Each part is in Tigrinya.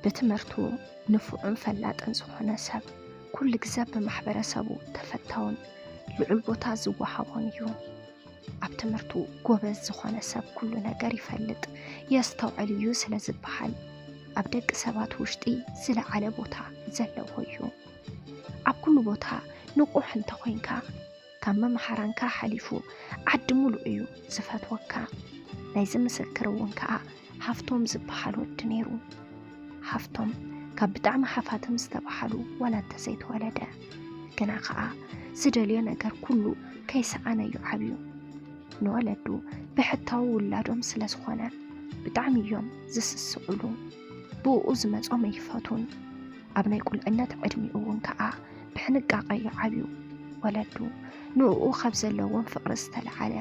ብትምህርቱ ንፉዕን ፈላጥን ዝኾነ ሰብ፣ ኩሉ ግዘ ብማሕበረሰቡ ተፈታውን ልዑል ቦታ ዝወሃቦን እዩ። ኣብ ትምህርቱ ጎበዝ ዝኾነ ሰብ ኩሉ ነገር ይፈልጥ፣ የስተውዕል እዩ ስለ ዝበሃል፣ ኣብ ደቂ ሰባት ውሽጢ ዝለዓለ ቦታ ዘለዎ እዩ። ኣብ ኩሉ ቦታ ንቑሕ እንተኾይንካ፣ ካብ መምሃራንካ ሓሊፉ ዓዲ ሙሉእ እዩ ዝፈትወካ። ናይዚ ምስክር እውን ከኣ ሃፍቶም ዝበሃል ወዲ ነይሩ። ሃፍቶም ካብ ብጣዕሚ ሃፋትም ዝተባሃሉ ዋላ እንተዘይተወለደ፣ ግና ከኣ ዝደልዮ ነገር ኩሉ ከይሰኣነ እዩ ዓብዩ። ንወለዱ ብሕታዊ ውላዶም ስለ ዝኾነ ብጣዕሚ እዮም ዝስስዕሉ። ብእኡ ዝመጾም ኣይፈቱን። ኣብ ናይ ቁልዕነት ዕድሚኡ እውን ከኣ ብሕንቃቐ እዩ ዓብዩ። ወለዱ ንእኡ ካብ ዘለዎም ፍቕሪ ዝተለዓለ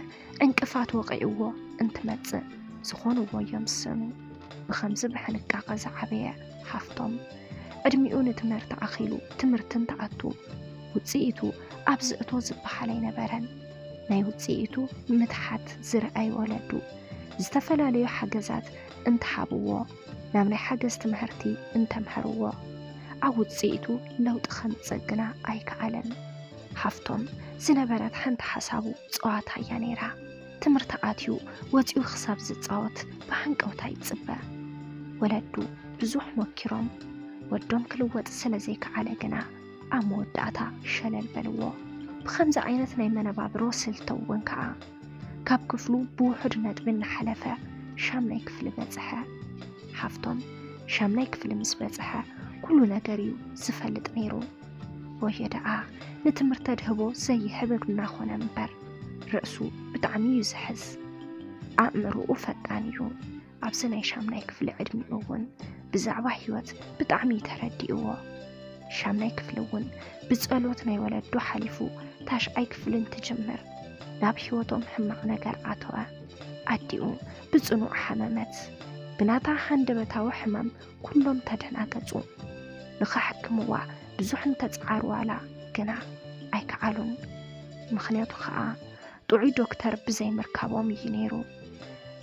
ዕንቅፋት ወቒዕዎ እንትመጽእ ዝኾንዎ እዮም ዝሰኑ። ብኸምዚ ብሕንቃቐ ዝዓበየ ሃፍቶም፣ ዕድሚኡ ንትምህርቲ ኣኺሉ ትምህርቲ እንትኣቱ፣ ውጽኢቱ ኣብ ዝእቶ ዝበሃል ኣይነበረን። ናይ ውጽኢቱ ምትሓት ዝረኣዩ ወለዱ፣ ዝተፈላለዩ ሓገዛት እንተሃብዎ፣ ናብ ናይ ሓገዝ ትምህርቲ እንተምሃርዎ፣ ኣብ ውጽኢቱ ለውጢ ከምጽእ ግና ኣይከኣለን። ሃፍቶም ዝነበረት ሓንቲ ሓሳቡ ጸዋታ እያ ነይራ። ትምህርቲ ኣትዩ ወጺኡ ክሳብ ዝጻወት ብሃንቀውታ ይጽበ። ወለዱ ብዙሕ ሞኪሮም፣ ወዶም ክልወጥ ስለ ዘይከኣለ ግና ኣብ መወዳእታ ሸለል በልዎ። ብኸምዚ ዓይነት ናይ መነባብሮ ስልቲ እውን ከኣ፣ ካብ ክፍሉ ብውሑድ ነጥቢ እናሓለፈ ሻምናይ ክፍሊ በጽሐ። ሃፍቶም ሻምናይ ክፍሊ ምስ በጽሐ፣ ኩሉ ነገር እዩ ዝፈልጥ ነይሩ። ወዮ ደኣ ንትምህርቲ ኣድህቦ ዘይህብ እናኾነ እምበር፣ ርእሱ ብጣዕሚ እዩ ዝሕዝ። ኣእምሮኡ ፈጣን እዩ። ኣብዚ ናይ ሻምናይ ክፍሊ ዕድሚኡ እውን ብዛዕባ ህይወት ብጣዕሚ እዩ ተረዲእዎ። ሻምናይ ክፍሊ እውን ብጸሎት ናይ ወለዱ ሓሊፉ ታሽዓይ ክፍሊ እንትጅምር፣ ናብ ህይወቶም ሕማቕ ነገር ኣተወ። ኣዲኡ ብጽኑዕ ሓመመት። ብናታ ሃንደበታዊ ሕማም ኩሎም ተደናገጹ። ንኸሕክምዋ ብዙሕ እንተጸዓሩ ዋላ ግና ኣይከኣሉን። ምኽንያቱ ኸኣ ጥዑይ ዶክተር ብዘይምርካቦም እዩ ነይሩ።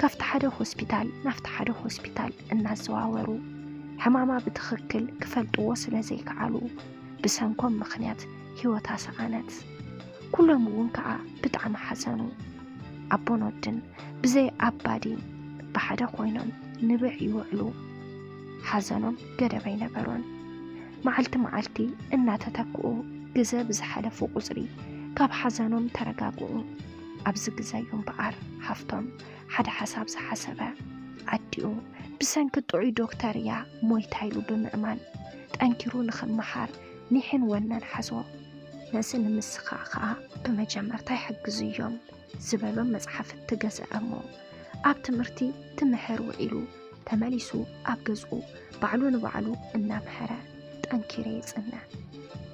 ካብቲ ሓደ ሆስፒታል ናብቲ ሓደ ሆስፒታል እናዘዋወሩ ሕማማ ብትኽክል ክፈልጥዎ ስለ ዘይከኣሉ፣ ብሰንኮም ምኽንያት ህይወታ ሰኣነት። ኩሎም እውን ከኣ ብጣዕሚ ሓዘኑ። ኣቦን ወድን ብዘይ ኣባዲ ብሓደ ኮይኖም ንብዕ ይውዕሉ። ሓዘኖም ገደብ ኣይነበሮን። መዓልቲ መዓልቲ እናተተክኡ፣ ግዘ ብዝሓለፉ ቁጽሪ ካብ ሓዘኖም ተረጋግኡ። ኣብዚ ግዘ እዩ እምበኣር ሃፍቶም ሓደ ሓሳብ ዝሓሰበ። ኣዲኡ ብሰንኪ ጥዑይ ዶክተር እያ ሞይታ ኢሉ ብምእማን፣ ጠንኪሩ ንኽመሃር ኒሕን ወነን ሓዞ። ነዚ ንምስኻእ ከኣ ብመጀመርታ ይሕግዙ እዮም ዝበሎም መጽሓፍቲ ገዝአ እሞ፣ ኣብ ትምህርቲ ትምህር ውዒሉ ተመሊሱ ኣብ ገዝኡ ባዕሉ ንባዕሉ እናምሀረ ጠንኪረ ይጽንዕ።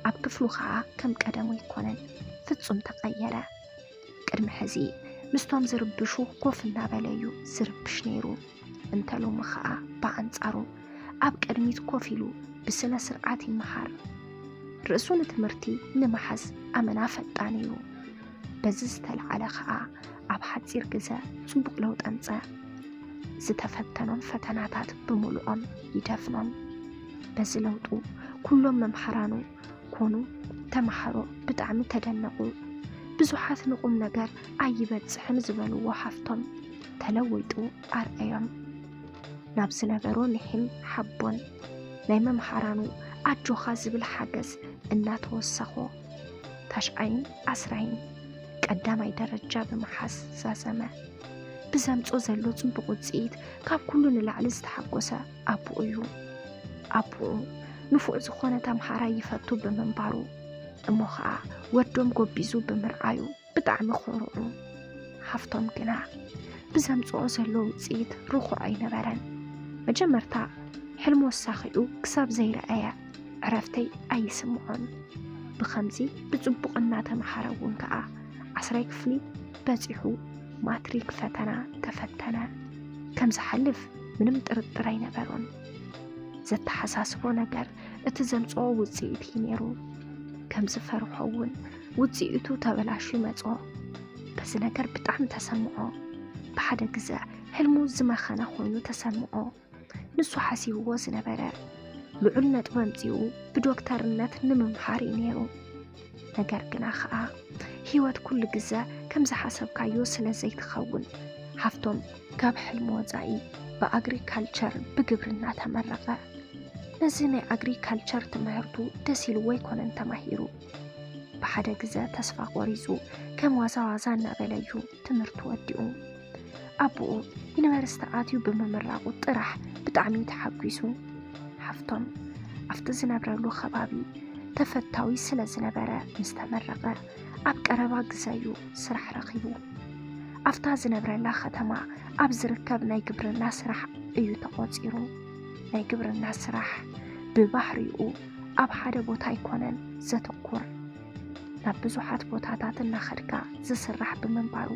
ኣብ ክፍሉ ከኣ ከም ቀደሙ ኣይኮነን፣ ፍጹም ተቐየረ። ቅድሚ ሕዚ ምስቶም ዝርብሹ ኮፍ እናበለ እዩ ዝርብሽ ነይሩ። እንተ ሎሚ ኸኣ ብኣንጻሩ ኣብ ቅድሚት ኮፍ ኢሉ ብስነ ስርዓት ይመሃር። ርእሱ ንትምህርቲ ንምሓዝ ኣመና ፈጣን እዩ። በዚ ዝተለዓለ ኸኣ ኣብ ሓጺር ግዘ ጽቡቕ ለውጢ ኣምጸ። ዝተፈተኖም ፈተናታት ብምሉኦም ይደፍኖም። በዚ ለውጡ ኩሎም መምሃራኑ ኮኑ ተምሃሮ ብጣዕሚ ተደነቑ። ብዙሓት ንቑም ነገር ኣይበጽሕን ዝበልዎ ሃፍቶም ተለዊጡ ኣርኣዮም። ናብ ዝነበሮ ኒሕን ሓቦን ናይ መምሃራኑ ኣጆኻ ዝብል ሓገዝ እናተወሰኾ፣ ታሽዓይን ዓስራይን ቀዳማይ ደረጃ ብምሓዝ ዛዘመ። ብዘምጾ ዘሎ ጽቡቕ ውጽኢት ካብ ኩሉ ንላዕሊ ዝተሓጎሰ ኣቦኡ እዩ። ኣቦኡ ንፉዕ ዝኾነ ተምሃራይ ይፈቱ ብምንባሩ፣ እሞ ኸኣ ወዶም ጎቢዙ ብምርኣዩ ብጣዕሚ ኮርዑ። ሃፍቶም ግና ብዘምጽኦ ዘሎ ውጽኢት ርኹዕ ኣይነበረን። መጀመርታ ሕልሙ ኣሳኺዑ ክሳብ ዘይረኣየ ዕረፍተይ ኣይስምዖን። ብኸምዚ ብጽቡቕ እናተምሃረ እውን ከኣ ዓስራይ ክፍሊ በጺሑ ማትሪክ ፈተና ተፈተነ። ከም ዝሓልፍ ምንም ጥርጥር ኣይነበሮን። ዘተሓሳስቦ ነገር እቲ ዘምጽኦ ውጽኢት እዩ ነይሩ። ከም ዝፈርሖ እውን ውጽኢቱ ተበላሹ መጾ። በዚ ነገር ብጣዕሚ ተሰምዖ። ብሓደ ግዘ ሕልሙ ዝመኸነ ኮይኑ ተሰምዖ። ንሱ ሓሲብዎ ዝነበረ ልዑል ነጥቢ ኣምጺኡ ብዶክተርነት ንምምሃር እዩ ነይሩ። ነገር ግና ኸኣ ህይወት ኩሉ ግዘ ከም ዝሓሰብካዮ ስለ ዘይትኸውን፣ ሃፍቶም ካብ ሕልሚ ወጻኢ ብኣግሪካልቸር፣ ብግብርና፣ ተመረቐ። ነዚ ናይ ኣግሪካልቸር ትምህርቱ ደስ ኢልዎ ኣይኮነን ተማሂሩ። ብሓደ ግዘ ተስፋ ቆሪጹ ከም ዋዛ ዋዛ እናበለ እዩ ትምህርቱ ወዲኡ። ኣቦኡ ዩኒቨርሲቲ ኣትዩ ብምምራቑ ጥራሕ ብጣዕሚ ተሓጒሱ። ሃፍቶም ኣብቲ ዝነብረሉ ከባቢ ተፈታዊ ስለ ዝነበረ፣ ምስ ተመረቐ ኣብ ቀረባ ግዘ እዩ ስራሕ ረኺቡ። ኣብታ ዝነብረላ ከተማ ኣብ ዝርከብ ናይ ግብርና ስራሕ እዩ ተቖጺሩ። ናይ ግብርና ስራሕ ብባህሪኡ ኣብ ሓደ ቦታ ኣይኮነን ዘተኩር፣ ናብ ብዙሓት ቦታታት እናኸድካ ዝስራሕ ብምንባሩ፣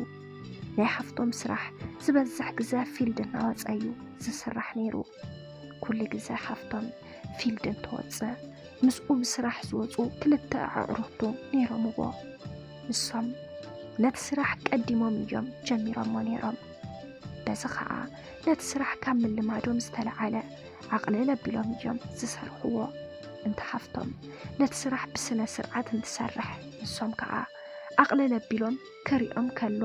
ናይ ሃፍቶም ስራሕ ዝበዝሕ ግዘ ፊልድ እናወፀ እዩ ዝስራሕ ነይሩ። ኩሉ ግዘ ሃፍቶም ፊልድ እንትወፅእ፣ ምስኡ ብስራሕ ዝወፁ ክልተ ኣዕሩኽቱ ነይሮምዎ። ንሶም ነቲ ስራሕ ቀዲሞም እዮም ጀሚሮሞ ነይሮም። በዚ ኸዓ ነቲ ስራሕ ካብ ምልማዶም ዝተለዓለ ኣቕልል ኣቢሎም እዮም ዝሰርሕዎ። እንተ ሃፍቶም ነቲ ስራሕ ብስነ ስርዓት እንትሰርሕ፣ ንሶም ከዓ ኣቕልል ኣቢሎም ክሪኦም ከሎ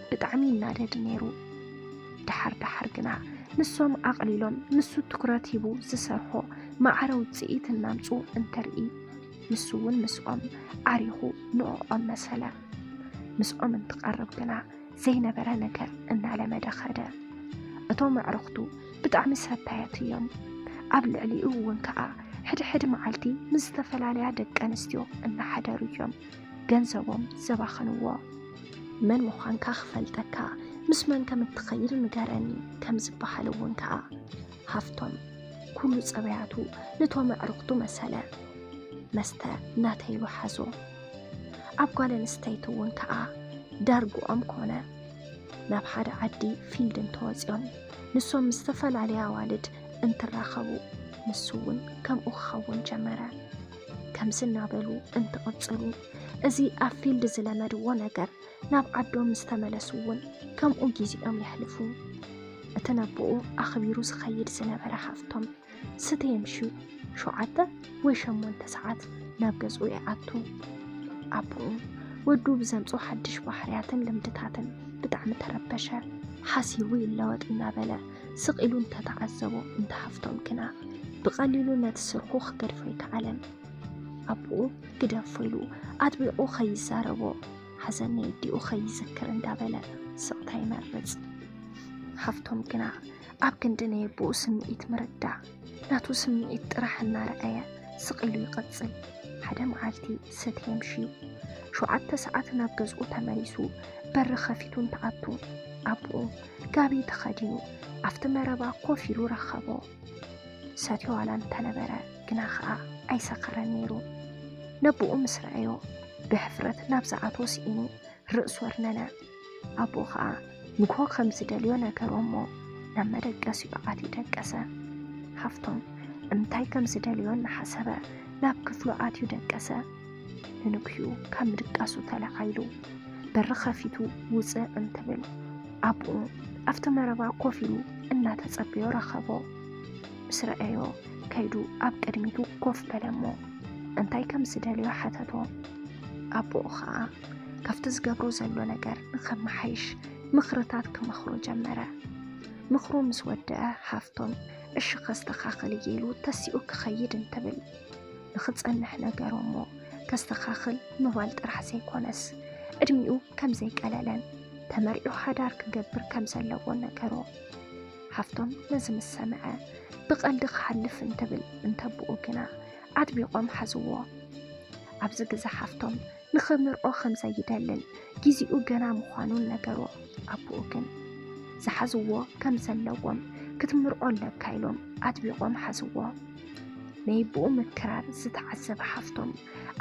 ብጣዕሚ ይናደድ ነይሩ። ደሓር ደሓር ግና ንሶም ኣቕሊሎም ንሱ ትኩረት ሂቡ ዝሰርሖ ማዕረ ውፅኢት እናምፁ እንትርኢ፣ ንሱ እውን ምስኦም ዓሪኹ ንዕኦም መሰለ። ምስኦም እንትቐርብ ግና ዘይነበረ ነገር እናለመደ ኸደ። እቶም ኣዕሩኽቱ ብጣዕሚ ሰታያት እዮም። ኣብ ልዕሊኡ እውን ከዓ ሕድሕድ መዓልቲ ምስ ዝተፈላለያ ደቂ ኣንስትዮ እናሓደሩ እዮም ገንዘቦም ዘባኽንዎ። መን ምዃንካ ክፈልጠካ፣ ምስ መን ከም እትኸይድ ንገረኒ ከም ዝበሃል እውን ከዓ ሃፍቶም ኩሉ ጸበያቱ ነቶም ኣዕሩኽቱ መሰለ። መስተ ናተይ ኢሉ ሓዞ። ኣብ ጓል ኣንስተይቲ እውን ከዓ ዳርግኦም ኮነ። ናብ ሓደ ዓዲ ፊልድ እንተወፂኦም፣ ንሶም ምስ ዝተፈላለያ ኣዋልድ እንትራኸቡ፣ ንሱ እውን ከምኡ ክኸውን ጀመረ። ከምዚ እናበሉ እንትቕፅሉ፣ እዚ ኣብ ፊልድ ዝለመድዎ ነገር ናብ ዓዶም ምስ ተመለሱ እውን ከምኡ ግዜኦም የሕልፉ። እቲ ነቦኡ ኣኽቢሩ ዝኸይድ ዝነበረ ሃፍቶም፣ ስተ የምሽዩ ሸውዓተ ወይ ሸሞንተ ሰዓት ናብ ገዝኡ ይኣቱ። ኣቦኡ ወዱ ብዘምጾ ሓድሽ ባህርያትን ልምድታትን ብጣዕሚ ተረበሸ። ሓሲቡ ይለወጥ እናበለ ስቕ ኢሉ እንተተዓዘቦ፣ እንተ ሃፍቶም ግና ብቐሊሉ ነቲ ስርሑ ክገድፎ ኣይከኣለን። ኣቦኡ ግደፎ ኢሉ ኣጥቢቑ ከይዛረቦ፣ ሓዘን ናይ ኣዲኡ ከይዝክር እንዳበለ ስቕታ ይመርጽ። ሃፍቶም ግና ኣብ ክንዲ ናይ ኣቦኡ ስምዒት ምርዳእ፣ ናቱ ስምዒት ጥራሕ እናረኣየ ስቕ ኢሉ ይቐጽል። ሓደ መዓልቲ ሰትየ ኣምሽዩ ሸውዓተ ሰዓት ናብ ገዝኡ ተመሊሱ በሪ ከፊቱ እንትኣቱ፣ ኣቦኡ ጋቢ ተኸዲኑ ኣብቲ መረባ ኮፍ ኢሉ ረኸቦ። ሰትዩ ዋላ እንተነበረ፣ ግና ኸኣ ኣይሰኸረን ነይሩ። ነቦኡ ምስ ረኣዮ፣ ብሕፍረት ናብ ዝኣትዎ ስኢኑ ርእሱ ኣርነነ። ኣቦኡ ኸኣ ንግሆ ከም ዝደልዮ ነገሮ እሞ፣ ናብ መደቀሲኡ ኣትዩ ደቀሰ። ሃፍቶም እንታይ ከም ዝደልዮ እናሓሰበ ናብ ክፍሉ ኣትዩ ደቀሰ። ንንግሆኡ ካብ ምድቃሱ ተለዓኢሉ በሪ ኸፊቱ ውጽእ እንትብል፣ ኣቦኡ ኣብቲ መረባ ኮፍ ኢሉ እናተጸበዮ ረኸቦ። ምስ ረኣዮ፣ ከይዱ ኣብ ቅድሚቱ ኮፍ በለ እሞ፣ እንታይ ከም ዝደልዮ ሓተቶ። ኣቦኡ ኸኣ ካብቲ ዝገብሮ ዘሎ ነገር ንኸመሓይሽ ምኽርታት ክመኽሮ ጀመረ። ምኽሩ ምስ ወደአ፣ ሃፍቶም እሺ ከስተኻኽል እየ ኢሉ ተሲኡ ክኸይድ እንትብል፣ ንኽጸንሕ ነገሮ እሞ፣ ከስተኻኽል ምባል ጥራሕ ዘይኮነስ፣ ዕድሚኡ ከም ዘይቀለለን ተመሪዑ ሓዳር ክገብር ከም ዘለዎን ነገሮ። ሃፍቶም ነዚ ምስ ሰምዐ፣ ብቐልዲ ክሓልፍ እንትብል እንተቦኡ ግና ኣጥቢቖም ሓዝዎ። ኣብዚ ግዘ ሃፍቶም ንኽምርዖ ከም ዘይደልን ግዜኡ ገና ምዃኑን ነገሮ። ኣቦኡ ግን ዝሓዝዎ ከም ዘለዎም፣ ክትምርዖ ኣለካ ኢሎም ኣጥቢቖም ሓዝዎ። ናይ ኣቦኡ ምክራር ዝተዓዘበ ሃፍቶም፣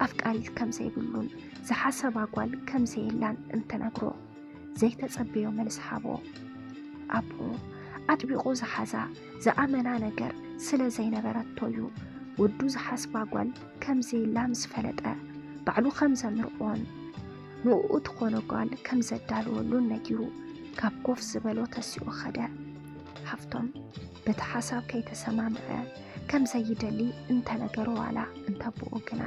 ኣፍቃሪት ከም ዘይብሉን ዝሓሰባ ጓል ከም ዘየላን እንትነግሮ፣ ዘይተጸበዮ መልሲ ሃቦ። ኣቦኡ ኣጥቢቑ ዝሓዛ ዝኣመና ነገር ስለ ዘይነበረቶ እዩ። ወዱ ዝሓስባ ጓል ከም ዘየላ ምስ ፈለጠ፣ ባዕሉ ከም ዘምርዖን ንእኡ ትኾኖ ጓል ከም ዘዳልወሉን ነጊሩ፣ ካብ ኮፍ ዝበሎ ተሲኡ ኸደ። ሃፍቶም በቲ ሓሳብ ከይተሰማምዐ ከም ዘይደሊ እንተነገሮ ዋላ እንተቦኡ ግና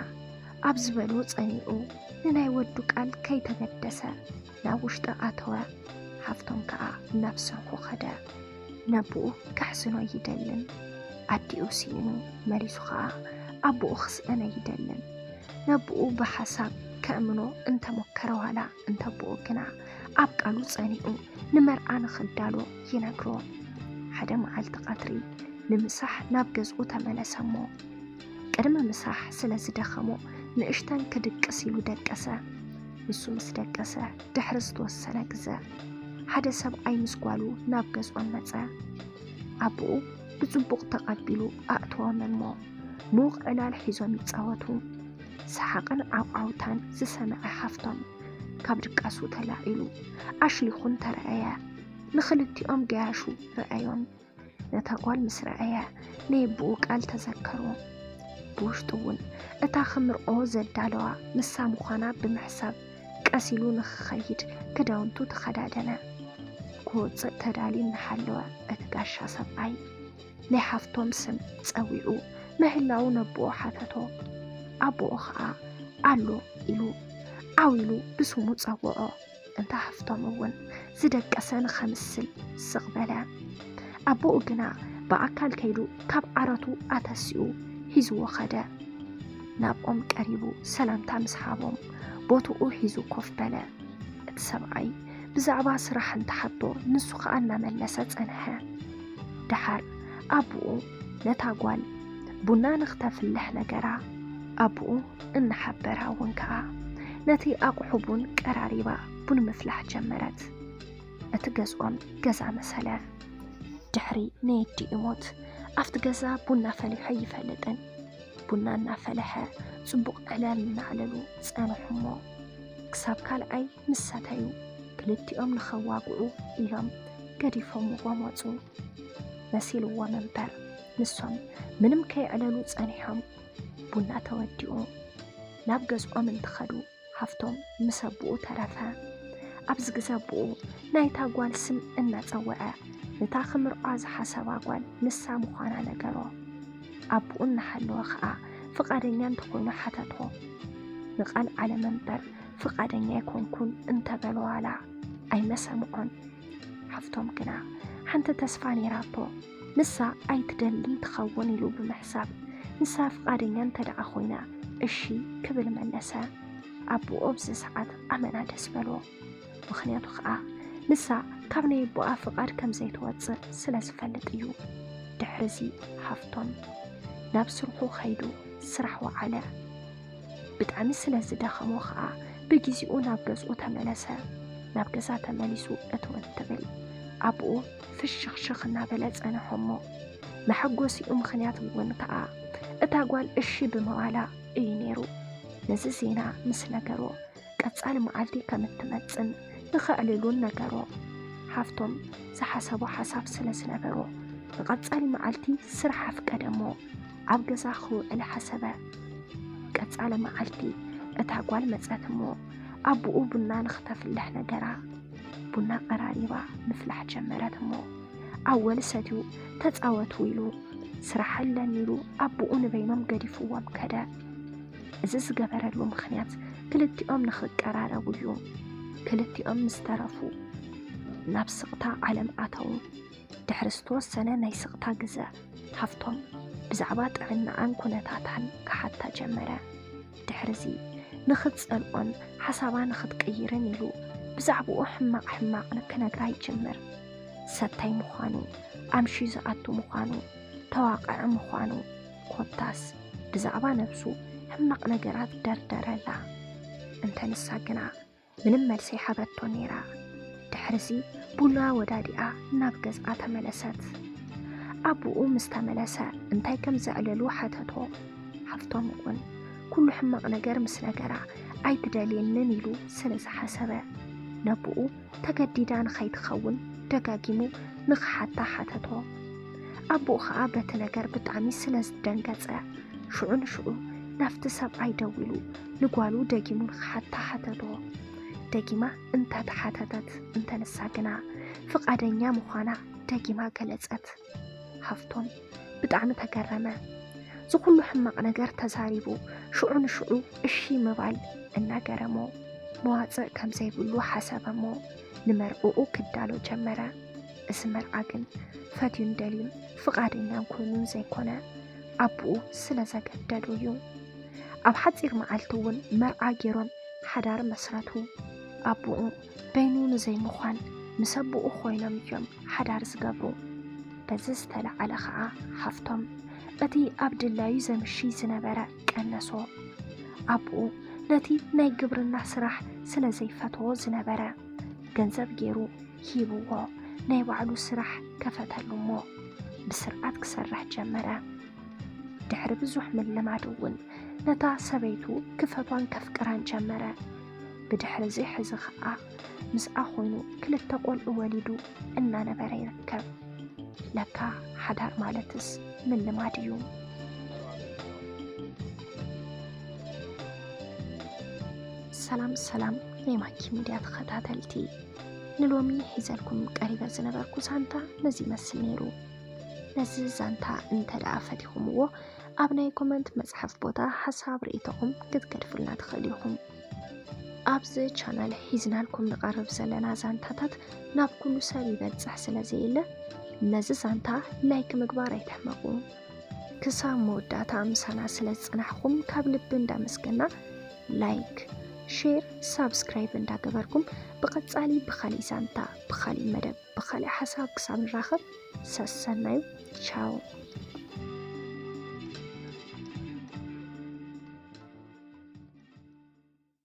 ኣብ ዝበሎ ጸኒዑ ንናይ ወዱ ቃል ከይተገደሰ ናብ ውሽጢ ኣተወ። ሃፍቶም ከኣ ናብ ስርሑ ኸደ። ነቦኡ ከሕስኖ ኣይደልን። ኣዲኡ ስኢኑ መሊሱ ኸኣ ኣቦኡ ክስእን ኣይደልን። ነቦኡ ብሓሳብ ከእምኖ እንተሞከረ ዋላ እንተቦኡ ግና ኣብ ቃሉ ጸኒዑ ንመርዓ ንኽዳሎ ይነግሮ። ሓደ መዓልቲ ቀትሪ ንምሳሕ ናብ ገዝኡ ተመለሰ እሞ ቅድሚ ምሳሕ ስለ ዝደኸሞ ንእሽተን ክድቅስ ኢሉ ደቀሰ። ንሱ ምስ ደቀሰ ድሕሪ ዝተወሰነ ግዘ ሓደ ሰብኣይ ምስ ጓሉ ናብ ገዝኦም መጸ። ኣቦኡ ብጽቡቕ ተቐቢሉ ኣእተዎም እሞ ምዉቕ ዕላል ሒዞም ይጻወቱ። ሰሓቕን ዓውዓውታን ዝሰምዐ ሃፍቶም ካብ ድቃሱ ተላዒሉ ኣሽሊኹ እንተረኣየ ንኽልቲኦም ገያሹ ረኣዮም። ነታ ጓል ምስ ረኣየ ናይ ኣቦኡ ቃል ተዘከሮ። ብውሽጡ እውን እታ ክምርዖ ዘዳለዋ ንሳ ምዃና ብምሕሳብ ቀስ ኢሉ ንኽኸይድ ክዳውንቱ ተኸዳደነ። ክወጽእ ተዳልዩ እናሃለወ እቲ ጋሻ ሰብኣይ ናይ ሃፍቶም ስም ጸዊዑ ምህላዉ ነቦኡ ሓተቶ። ኣቦኡ ኸኣ ኣሎ ኢሉ ዓው ኢሉ ብስሙ ጸውዖ። እንተ ሃፍቶም እውን ዝደቀሰ ንኸምስል ስቕ በለ። ኣቦኡ ግና ብኣካል ከይዱ ካብ ዓረቱ ኣተሲኡ ሒዝዎ ኸደ። ናብኦም ቀሪቡ ሰላምታ ምስ ሃቦም ቦትኡ ሒዙ ኮፍ በለ። እቲ ሰብኣይ ብዛዕባ ስራሕ እንተሓቶ ንሱ ኸኣ እናመለሰ ጸንሐ። ደሓር ኣቦኡ ነታ ጓል ቡና ንኽተፍልሕ ነገራ። ኣቦኡ እናሓበራ እውን ከኣ ነቲ ኣቑሑ ቡን ቀራሪባ ቡን ምፍላሕ ጀመረት። እቲ ገዝኦም ገዛ መሰለ። ድሕሪ ናይ ኣዲኡ ሞት ኣብቲ ገዛ ቡና ፈሊሑ ኣይፈልጥን። ቡና እናፈለሐ ጽቡቕ ዕላል እናዕለሉ ጸንሑ እሞ ክሳብ ካልኣይ ምስ ሰተዩ ክልቲኦም ንኸዋግዑ ኢሎም ገዲፎምዎም ወጹ። መሲልዎም እምበር ንሶም ምንም ከየዕለሉ ጸኒሖም። ቡና ተወዲኡ ናብ ገዝኦም እንትኸዱ ሃፍቶም ምስ ኣቦኡ ተረፈ። ኣብዚ ግዘ ኣቦኡ ናይታ ጓል ስም እናጸወዐ ነታ ክምርዖ ዝሓሰባ ጓል ንሳ ምዃና ነገሮ። ኣቦኡ እናሃለወ ኸኣ ፍቓደኛ እንተኾይኑ ሓተቶ። ንቓል ዓለም እምበር ፍቓደኛ ኣይኮንኩን እንተበሎ ዋላ ኣይመሰምዖን። ሃፍቶም ግና ሓንቲ ተስፋ ነይራቶ። ንሳ ኣይትደልን ትኸውን ኢሉ ብምሕሳብ ንሳ ፍቓደኛ እንተ ደኣ ኮይና እሺ ክብል መለሰ። ኣቦኡ ኣብዚ ሰዓት ኣመና ደስ በሎ። ምኽንያቱ ኸኣ ንሳ ካብ ናይ ኣቦኣ ፍቓድ ከም ዘይትወጽእ ስለ ዝፈልጥ እዩ። ድሕርዚ ሃፍቶም ናብ ስርሑ ኸይዱ ስራሕ ወዓለ። ብጣዕሚ ስለ ዝደኸሞ ኸኣ ብግዜኡ ናብ ገዝኡ ተመለሰ። ናብ ገዛ ተመሊሱ እትው እንትብል ኣቦኡ ፍሽኽሽኽ እናበለ ጸንሖ እሞ መሐጎሲኡ ምኽንያት እውን ከኣ እታ ጓል እሺ ብምባላ እዩ ነይሩ። ነዚ ዜና ምስ ነገሮ ቀጻሊ መዓልቲ ከም እትመጽን ንኸዕልሉን ነገሮ። ሃፍቶም ዝሓሰቦ ሓሳብ ስለ ዝነበሮ ንቐጻሊ መዓልቲ ስራሕ ኣፍቀደ እሞ ኣብ ገዛ ክውዕል ሓሰበ። ቀጻሊ መዓልቲ እታ ጓል መጸት እሞ ኣቦኡ ቡና ንኽተፍልሕ ነገራ። ቡና ቀራሪባ ምፍላሕ ጀመረት እሞ ኣወል ሰትዩ ተጻወቱ ኢሉ ስራሕ ኣለኒ ኢሉ ኣቦኡ ንበይኖም ገዲፍዎም ከደ። እዚ ዝገበረሉ ምኽንያት ክልቲኦም ንኽቀራረቡ እዩ። ክልቲኦም ምስ ተረፉ ናብ ስቕታ ዓለም ኣተዉ። ድሕሪ ዝተወሰነ ናይ ስቕታ ግዘ ሃፍቶም ብዛዕባ ጥዕናኣን ኩነታታን ክሓታ ጀመረ። ድሕርዚ ንኽትጸልኦን ሓሳባ ንኽትቅይርን ኢሉ ብዛዕባኡ ሕማቕ ሕማቕ ክነግራ ይጅምር። ሰታይ ምዃኑ፣ ኣምሽዩ ዝኣቱ ምዃኑ፣ ተዋቃዒ ምዃኑ፣ ኮታስ ብዛዕባ ነብሱ ሕማቕ ነገራት ደርደረላ። እንተ ንሳ ግና ምንም መልሲ ኣይሃበቶ ነይራ። ድሕርዚ ቡና ወዳዲኣ ናብ ገዝኣ ተመለሰት። ኣቦኡ ምስ ተመለሰ እንታይ ከም ዘዕለሉ ሓተቶ። ሃፍቶም እውን ኩሉ ሕማቕ ነገር ምስ ነገራ ኣይትደልየንን ኢሉ ስለ ዝሓሰበ ነቦኡ ተገዲዳ ንኸይትኸውን ደጋጊሙ ንኽሓታ ሓተቶ። ኣቦኡ ኸኣ በቲ ነገር ብጣዕሚ ስለ ዝደንገጸ ሽዑ ንሽዑ ናብቲ ሰብኣይ ደዊሉ ንጓሉ ደጊሙ ንኽሓታ ሓተቶ። ደጊማ እንተተሓተተት እንተ ንሳ ግና ፍቓደኛ ምዃና ደጊማ ገለጸት። ሃፍቶም ብጣዕሚ ተገረመ። ዝኹሉ ሕማቕ ነገር ተዛሪቡ ሽዑ ንሽዑ እሺ ምባል እናገረሞ መዋፅእ ከም ዘይብሉ ሓሰበሞ ንመርዕኡ ክዳሎ ጀመረ። እዚ መርዓ ግን ፈትዩን ደልዩን ፍቓደኛን ኮይኑን ዘይኮነ ኣቦኡ ስለ ዘገደዶ እዩ። ኣብ ሓፂር መዓልቲ እውን መርዓ ገይሮም ሓዳር መስረቱ። ኣቦኡ በይኑ ንዘይምዃን ምስ ኣቦኡ ኮይኖም እዮም ሓዳር ዝገብሩ። በዚ ዝተለዓለ ኸዓ ሃፍቶም እቲ ኣብ ድላዩ ዘምሺ ዝነበረ ቀነሶ። ኣቦኡ ነቲ ናይ ግብርና ስራሕ ስለ ዘይፈትዎ ዝነበረ ገንዘብ ገይሩ ሂብዎ ናይ ባዕሉ ስራሕ ከፈተሉ እሞ ብስርዓት ክሰርሕ ጀመረ። ድሕሪ ብዙሕ ምልማድ እውን ነታ ሰበይቱ ክፈትዋን ከፍቅራን ጀመረ። ብድሕሪ እዚ ሕዚ ኸዓ ምስኣ ኮይኑ ክልተ ቆልዑ ወሊዱ እናነበረ ይርከብ። ለካ ሓዳር ማለትስ ምልማድ እዩ። ሰላም ሰላም ናይ ማኪ ሚድያ ተኸታተልቲ፣ ንሎሚ ሒዘልኩም ቀሪበ ዝነበርኩ ዛንታ ነዚ ይመስል ነይሩ። ነዚ ዛንታ እንተ ደኣ ፈቲኹምዎ ኣብ ናይ ኮመንት መጽሓፍ ቦታ ሓሳብ ርእይቶኹም ክትገድፉልና ትኽእሉ ኢኹም። ኣብዚ ቻናል ሒዝናልኩም ንቐርብ ዘለና ዛንታታት ናብ ኩሉ ሰብ ይበጽሕ ስለ ዘየለ ነዚ ዛንታ ላይክ ምግባር ኣይትሕመቑ። ክሳብ መወዳእታ ምሳና ስለ ዝጸናሕኩም ካብ ልቢ እንዳመስገና ላይክ፣ ሼር፣ ሳብስክራይብ እንዳገበርኩም ብቐጻሊ ብኻሊእ ዛንታ፣ ብኻሊእ መደብ፣ ብኻሊእ ሓሳብ ክሳብ ንራኸብ ሰሰናዩ ቻው።